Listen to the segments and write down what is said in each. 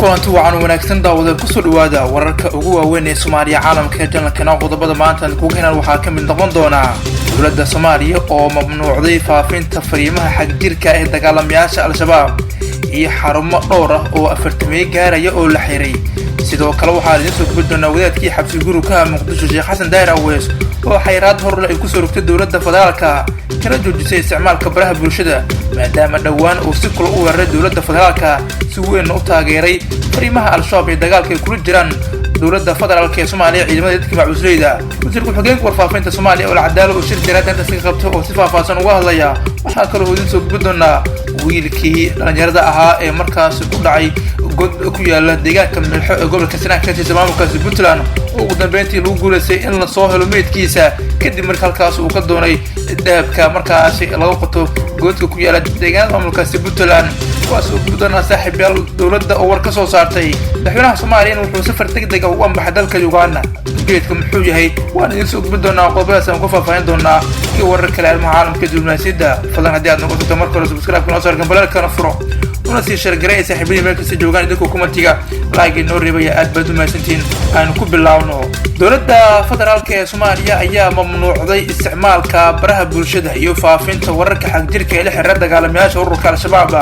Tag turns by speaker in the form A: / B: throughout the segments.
A: Kulanti wacan wanaagsan daawada, kusoo dhawaada wararka ugu waaweyn ee Soomaaliya, caalamka ee janalkana. Qodobada maanta aan kuga helan waxaa ka mid noqon doonaa dowladda Soomaaliya oo mamnuucday faafinta fariimaha xagjirka ee dagaalamayaasha Al-Shabaab iyo xarumo dhowr ah oo 40 gaaraya oo la xiray. Sidoo kale waxaan idiin soo gubi doonaa wadaadkii xabsi guri ka Muqdisho, Sheekh Xasan Daahir Aweys, oo xayraad horle ay kusoo rogtay dowladda federaalka kana joojisay isticmaalka baraha bulshada, maadaama dhowaan uu si kula u weeraray dowladda federaalka, si weynna u taageeray fariimaha Al-Shabaab ee dagaalka ay kula jiraan dowladda federaalka ee Soomaaliya, ciidamada dadka macuusleyda. Wasiir ku-xigeenka warfaafinta Soomaaliya oo Alcadaalo oo shir jaraad intaas ka qabtay oo si faahfaahsan uga hadlaya. Waxaa kaloo idiin soo gubi doonaa wiilkii dhalinyarada ahaa ee markaasi ku dhacay god ku yaala deegaanka Milxo ee gobolka Sanaag ka tirsan maamulkaasi Puntland, oo ugu dambeyntii lagu guulaystay in lasoo helo meydkiisa kadib marka halkaas uu ka doonay dahabka markaasi laga qoto godka ku yaala deegaanada maamulkaasi Puntland. Kuwaas oo gubi doonaa, saaxiibyaal. Dowladda oo war ka soo saartay madaxweynaha Soomaaliya in wuxuu safar deg deg ah ugu ambaxay dalka Uganda, ujeedka muxuu yahay? Waan idiin soo gubin doonaa. Qodobadaas aan ku faahfaahin doonaa iyo warar kale, arrimaha caalamka, diblomaasiyadda. Fadlan haddii aad noqoto marka hore subscribe noo saar, gambaleelkana furo, una sii share garay ay saaxiibadii meel kasta joogaan. Idinkoo comment-iga like inoo reebaya, aad baad u mahadsantihiin. Aanu ku bilaawno. Dowladda federaalka ee Soomaaliya ayaa mamnuucday isticmaalka baraha bulshada iyo faafinta wararka xagjirka ee la xiriira dagaalamayaasha ururka Al-Shabaab.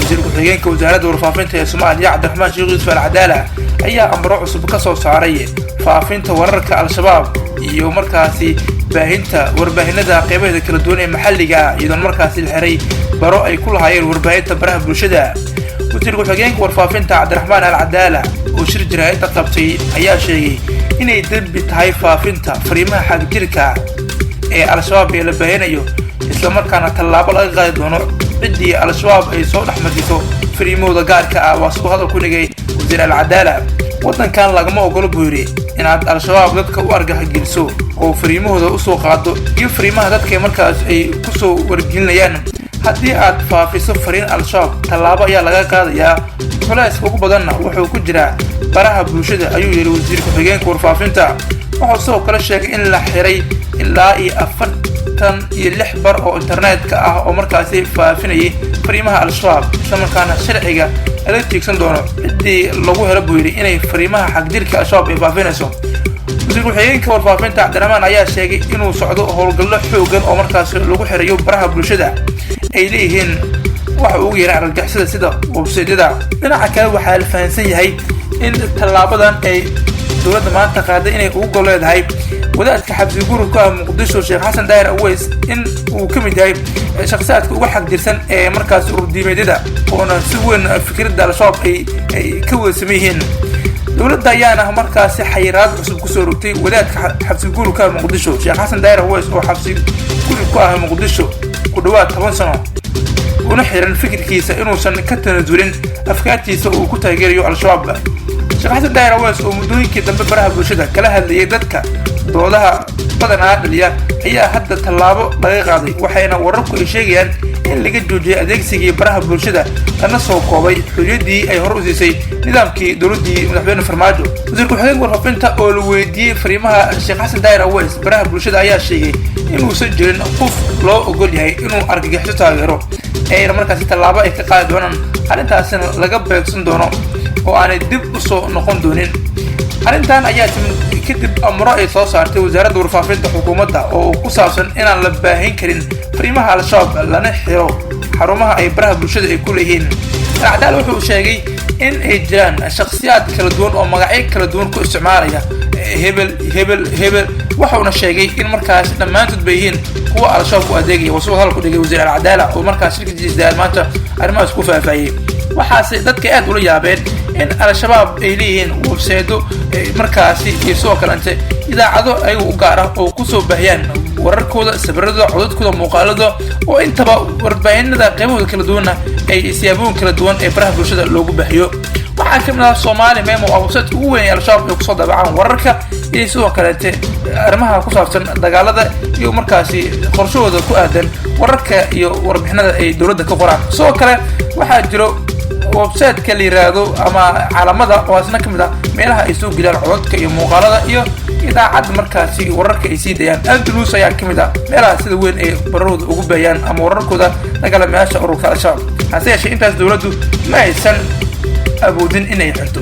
A: Wasiir ku-xigeenka wasaaradda warfaafinta ee Soomaaliya, Cabdiraxmaan Sheekh Yuusuf Alcadaala, ayaa amro cusub ka soo saaray faafinta wararka Al-Shabaab iyo markaasi baahinta warbaahinada qeybaheeda kala duwan ee maxalliga, iyadoon markaasi la xiray baro ay ku lahaayeen warbaahinta baraha bulshada. Wasiir ku-xigeenka warfaafinta, Cabdiraxmaan Al Cadaala, oo shir jaraa'idda qabtay ayaa sheegay inay dembi tahay faafinta fariimaha xagjirka ee Al-Shabaab ee la baahinayo, islamarkaana tallaabo laga qaadi doono ciddii Al-Shabaab ay soo dhex markiso fariimahooda gaarka ah. Waa siduu hadal ku dhigay wasiir Alcadaala. "Waddankan lagama ogolo," buu yidhi, "inaad Al-Shabaab dadka u argagixgeliso oo fariimahooda usoo qaado iyo fariimaha dadka markaas ay kusoo wargelinayaan. Haddii aad faafiso fariin Al-Shabaab, tallaabo ayaa laga qaadayaa. Culayska ugu badanna wuxuu ku jiraa baraha bulshada," ayuu yidhi wasiir ku-xigeenka warfaafinta. Wuxuu sidoo kale sheegay in la xiray ilaa iyo 46 bar oo internetka ah oo markaasi faafinayay fariimaha Al-Shabaab, islamarkaana sharciga lala tiigsan doono ciddii lagu helo, buu yidhi, inay fariimaha xagjirka Al-Shabaab ay faafinayso. Wasiir ku-xigeenka warfaafinta Cabdiraxmaan ayaa sheegay inuu socdo howlgallo xoogan oo markaasi lagu xirayo baraha bulshada ay leeyihiin waxa ugu yeeran argagixisada, sida websaydyada. Dhinaca kale, waxaa la fahansan yahay in tallaabadan ay dowladda maanta qaaday inay ugu gol leedahay wadaadka xabsi guri ku ah Muqdisho, Sheekh Xasan Daahir Aweys, in uu ka mid yahay shakhsiyaadka uga xagjirsan ee markaas ururdiimeedyada, oona si weyn fikradda Al-Shabaab ay ka wada saman yihiin. Dowladda ayaana markaasi xayiraad cusub kusoo rogtay wadaadka xabsi guri ku ah Muqdisho, Sheekh Xasan Daahir Aweys, oo xabsi guri ku ah Muqdisho ku dhawaad 10 sano, una xiran fikirkiisa inuusan ka tanasulin afkaartiisa uu ku taageerayo Al-Shabaab. Sheekh Xasan Daahir Aweys, oo muddooyinkii dambe baraha bulshada kala hadlayay dadka doodaha badanaa dhaliya, ayaa hadda tallaabo laga qaaday, waxayna wararku ay sheegayaan in laga joojiyay adeegsigii baraha bulshada, lana soo koobay xorriyaddii ay hore u siisay nidaamkii dowladdii madaxweyne Farmaajo. Wasiir ku-xigeenka warfaafinta oo la weydiiyey fariimaha Sheekh Xasan Daahir Aweys baraha bulshada ayaa sheegay inuusan jirin qof loo ogol yahay inuu argagixiso taageero, ayna markaasi tallaabo ay ka qaadi doonaan, arrintaasina laga beegsan doono oo aanay dib u soo noqon doonin. Arrintan ayaa timid kadib amro ay soo saartay wasaaradda warfaafinta xukuumadda oo ku saabsan inaan la baahin karin fariimaha Al-Shabaab, lana xiro xarumaha ay baraha bulshada ay ku leeyihiin. Alcadaal wuxuu sheegay in ay jiraan shakhsiyaad kala duwan oo magacyo kala duwan ku isticmaalaya, hebel, hebel, hebel, waxauna sheegay in markaas dhammaantood bay yihiin kuwa Al-Shabaab u adeegaya. Wasuu hadal ku dhigay wasiir Alcadaala oo markaas shirkiisa maanta arrimahaas ku faahfaahiyey. Waxaase dadka aad ula yaabeen in Al-Shabaab ay leeyihiin websaydo markaasi iyo sidoo kalente idaacado ayaga u gaar ah oo kusoo baahiyaan wararkooda, sawiradooda, codadkooda, muuqaaladooda, oo intaba warbaahinada qaybahooda kala duwanna ay siyaabooyin kala duwan ee baraha bulshada loogu baahiyo. Waxaa ka mid ah Soomaali Memo, oo website ugu weyn ee Al-Shabaab ay kusoo daabacaan wararka iyo sidoo kaleete arrimaha ku saabsan dagaalada iyo markaasi qorshahooda ku aadan wararka iyo warbixinada ay dowladda ka qoraan. Sidoo kale waxaa jiro website-ka la yiraahdo ama caalamada, oo asna ka mid ah meelaha ay soo geliyaan codadka iyo muuqaalada, iyo idaacadda markaasi wararka ay sii dayaan Andalus ayaa ka mid ah meelaha sida weyn ay barahooda ugu baayaan ama wararkooda dagaalamayaasha ururka Al-Shabaab. Hase yeeshee, intaas dowladdu ma aysan awoodin inay xirto,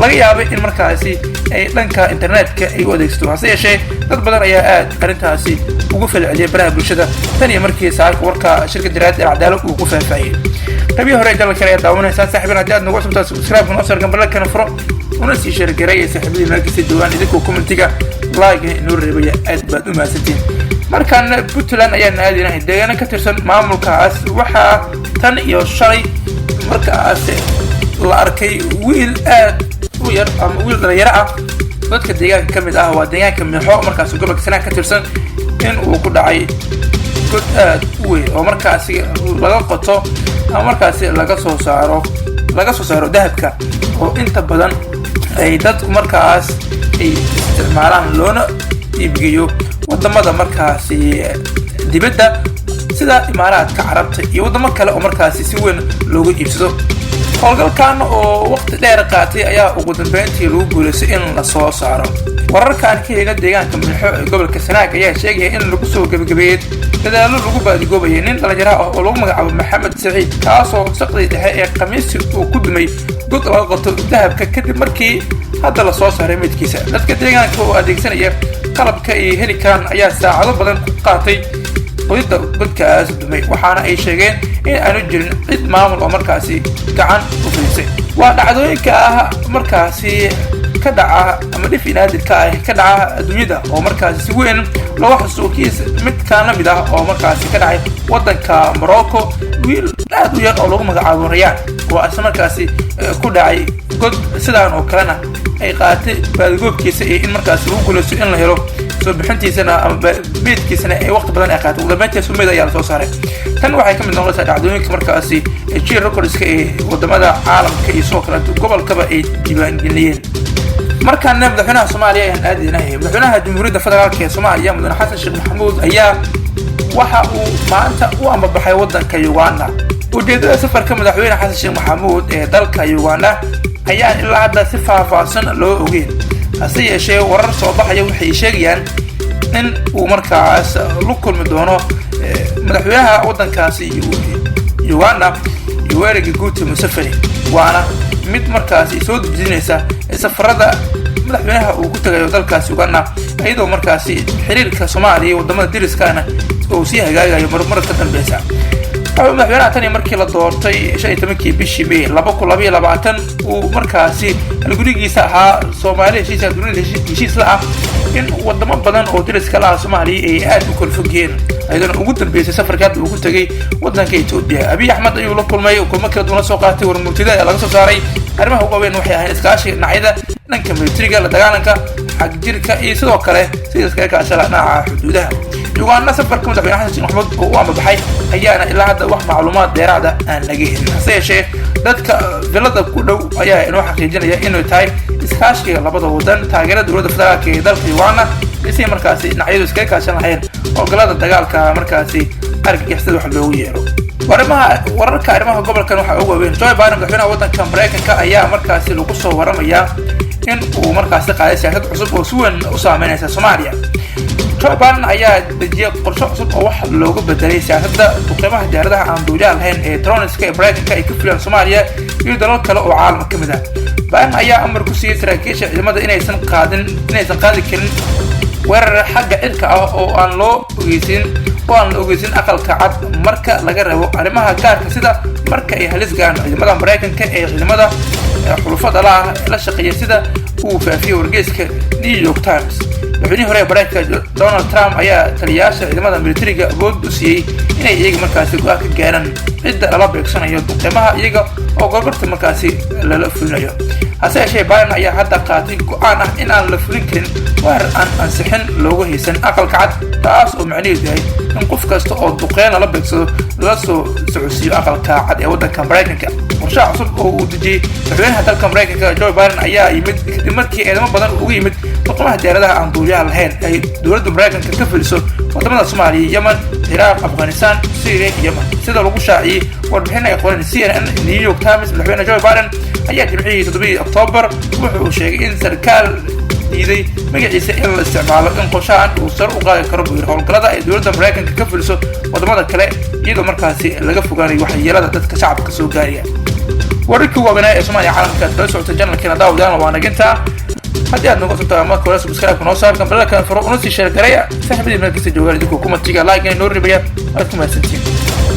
A: laga yaabay in markaasi ay dhanka internetka ay u adeegsato. Hase yeeshee dad badan ayaa aad arrintaasi ugu falceliyay baraha bulshada tan iyo markii saaka warka shirka jaraa'id ee Cadaalad uu ku faahfaahiyey. Qaybihii hore channelkan ayaa daawanaysaan saaxiibin. Haddii aad nagu cusubtaa, subscribe noo sar, gambalakana furo, una sii share garay ee saaxiibadii meel kasta joogaan, idinkoo commentiga like inoo reebaya. Aad baad u mahadsantiin. Markaana Puntland ayaan aadinahay. Deegaano ka tirsan maamulkaas waxaa tan iyo shalay markaas la arkay wiil aad u yar ama wiil dhalinyaro ah, dadka deegaanka ka mid ah, waa deegaanka Mixo markaas gobolka Sanaag ka tirsan, in uu ku dhacay god aad u weyn oo markaasi laga qoto ama markaasi laga soo saaro dahabka oo inta badan ay dadku markaas ay isticmaalaan loona iibgeeyo wadamada markaasi dibadda sida Imaaraadka Carabta iyo wadamo kale oo markaasi si weyn loogu iibsado. Howlgalkan oo waqti dheer qaatay ayaa ugu dambeyntii lagu guulaystay in la soo saaro. Wararka aan ka helina deegaanka Milxo ee gobolka Sanaag ayaa sheegaya in lagu soo gebagabeeyey dadaallo lagu baadigoobayay nin dhalinyaro ah oo lagu magacaabo Maxamed Saciid, kaasoo saqdii dhexe ee Khamiistii uu ku dumay god laga qoto dahabka, kadib markii hadda la soo saaray meydkiisa. Dadka deegaanka oo adeegsanaya qalabka ay heli karaan ayaa saacado badan ku qaatay qodidda godkaas dumay, waxaana ay sheegeen in aanu jirin cid maamul oo markaasi gacan u fidisay. Waa dhacdooyinka ah markaasi ka dhaca ama dhif naadirka ah ka dhaca adduunyada oo markaasi si weyn looga xasuusto kiis midkaan la mid ah oo markaasi ka dhacay waddanka Morocco, wiil aad u yar oo lagu magacaabo Rayaan oo asna markaasi ku dhacay god sidaan oo kalena ay qaatay baadigoobkiisa iyo in markaasi lagu guulaysto in la helo soo bixintiisana ama meydkiisana ay waqti badan ay qaatay. Ugu dambeyntiisa meyd ayaa lasoo saaray. Tan waxay ka mid noqonaysaa dhacdooyinka markaasi jir recordska ee wadamada caalamka iyo sidoo kale gobolkaba ay diiwaangeliyeen. Markaana madaxweynaha Soomaaliya ayaan aadinahay. Madaxweynaha Jamhuuriyadda Federaalka ee Soomaaliya, Mudane Xasan Sheekh Maxamuud, ayaa waxa uu maanta u ambabaxay waddanka Uganda. Ujeedada safarka madaxweyne Xasan Sheekh Maxamuud ee dalka Uganda ayaan ilaa hadda si faahfaahsan loo ogeyn. Hase yeeshee warar soo baxaya waxay sheegayaan in uu markaas la kulmi doono madaxweynaha waddankaasi Uganda, Yoweri Kaguta Museveni, waana mid markaasi soo dejinaysa safarada madaxweynaha uu ku tagayo dalkaasi Uganda, iyadoo markaasi xiriirka Soomaaliya iyo wadamada deriskaana uu sii hagaagayo marmar ka dambeysa. Wuxuu madaxweynaha tani markii la doortay 15-kii bishii May 2022 uu markaasi halgurigiisa ahaa Soomaali heshiisa, dunida heshiis la ah, in wadamo badan oo deriska la ah Soomaaliya ay aad u kala fog yihiin, iyadoona ugu dambeysay safarkii hadda uu ku tegay wadanka Etoobiya. Abiy Axmed ayuu la kulmay, kulmo kala duwan la soo qaatay. Warmurtida ayaa laga soo saaray. Arrimaha ugu waaweyn waxay ahayd iskaashiga dhinacyada dhanka militariga, la dagaalanka xagjirka iyo sidoo kale sida iskaga kaashada dhinaca xuduudaha. Uganda safarka madaxweyne Xasan Sheekh Maxamuud oo u ambabaxay ayaana ilaa hadda wax macluumaad dheeraada aan laga helin. Hase yeeshee dadka villada ku dhow ayaa inoo xaqiijinaya inay tahay iskaashiga labada wadan, taageerada dowladda federaalka ee dalka Uganda, isay markaasi dhinacyadu iskaga kaashan lahayeen howlgallada dagaalka markaasi argagixisada wax loogu yeero. Arrimaha wararka arrimaha gobolkan waxaa ugu waaweyn Joe Biden, madaxweynaha waddanka Maraykanka, ayaa markaasi lagu soo waramayaa in uu markaasi qaaday siyaasad cusub oo si weyn u saameynaysa Soomaaliya. Joe Biden ayaa dejiyay qorshe cusub oo wax looga bedelay siyaasadda duqeymaha diyaaradaha aan duuliyaha lahayn ee droneska ee Maraykanka ay ka fuliyaan Soomaaliya iyo dalal kale oo caalamka ka mid ah. Biden ayaa amar ku siiyey saraakiisha ciidamada inaysan qaadi karin weerar xagga cirka ah oo aan la ogeysin Aqalka Cad, marka laga rabo arrimaha gaarka, sida marka ay halis gaaraan ciidamada Maraykanka ee ciidamada xulufada la ah la shaqeeya, sida uu faafiyey wargeyska New York Times. Madaxweynihii hore ee Maraykanka Donald Trump ayaa taliyayaasha ciidamada militariga awood u siiyey inay iyaga markaasi go'aan ka gaaraan cidda lala beegsanayo duqeymaha, iyaga oo gorgorta markaasi lala fulinayo. Hase yeeshee Biden ayaa hadda qaatay go'aan ah in aan la fulin karin weerar aan ansixin loogu haysan Aqalka Cad, taas oo macnaheedu yahay in qof kasta oo duqeyn lala beegsado lala soo socodsiiyo Aqalka Cad ee waddanka Maraykanka. Qorshaha cusub oo uu dejiyey madaxweynaha dalka Maraykanka Joe Biden ayaa yimid kadib markii eedamo badan uga yimid duqeymaha diyaaradaha aan duuliyaha lahayn ay dowladda Maraykanka ka fuliso wadamada Soomaaliya, Yemen, Ciraaq, Afghanistan, Syria iyo Yemen, sida lagu shaaciyey warbixin ay qoreen CNN, New York Times. Madaxweyne Joe Biden ayaa jimcihii 7-dii Oktoobar wuxuu sheegay in sarkaal diiday magaciisa in la isticmaalo in qorshahan uu sare u qaadi karo, buu yidhi, howlgallada ay dowladda Maraykanka ka fuliso wadamada kale, iyadoo markaasi laga fogaanayo waxyeelada dadka shacabka soo gaaraya. Wararkii waaweynaa ee Soomaaliya caalamka aad kala socota channelkeena, daawadayaal, waa nagintaa. Haddii aad noga socota marka hore, subscribe noo saar, gambalada kala furo, una sii share gareeya saaxiibadii meel kasta joogaan. Idinkoo commentiga like noo ribaya, aad ku mahadsantihiin.